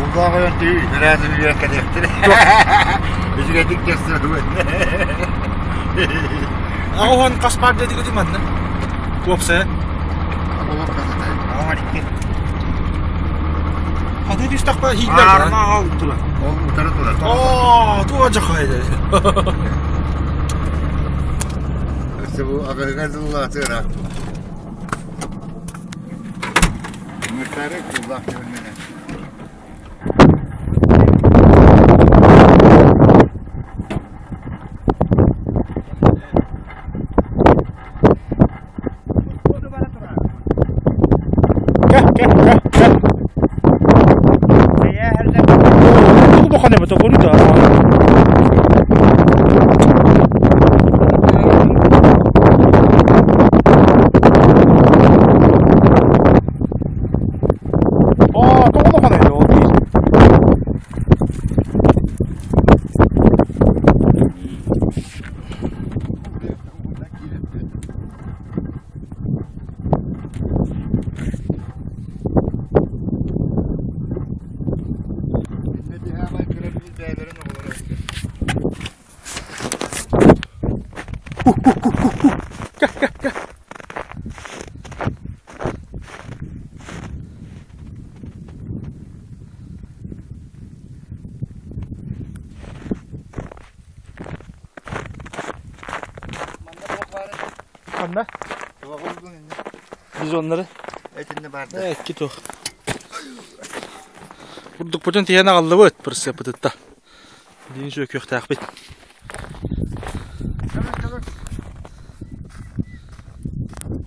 Кулгаах ойон түү, сразу үйэн кэлиэхтэрэ. Үчүгэйдик дьассыбын. Аҕа уон хас паар диэтигит манна? Уопсайа. Аҕа хасата. Аҕа икки. Хатыы түстэхпэ хииллэр. Аарма ол турар. Ол утары турар. Оо, туга дьахайда. Өссө бу аҕыһыгар дыллаатыыра. Мыртары куллаах дьоннор. Кэ, кэ, кэ, кэ. Тугу бохоне бу тоҕуну да. Аа, тоҕо улахан эбит ол дии. Ханна? Бизоннары. Этинне барды. Икки туох. Бурдукпутун тиһэн аҕаллыбыт, прицепытытта. Диин сүөкүөхтээхпит.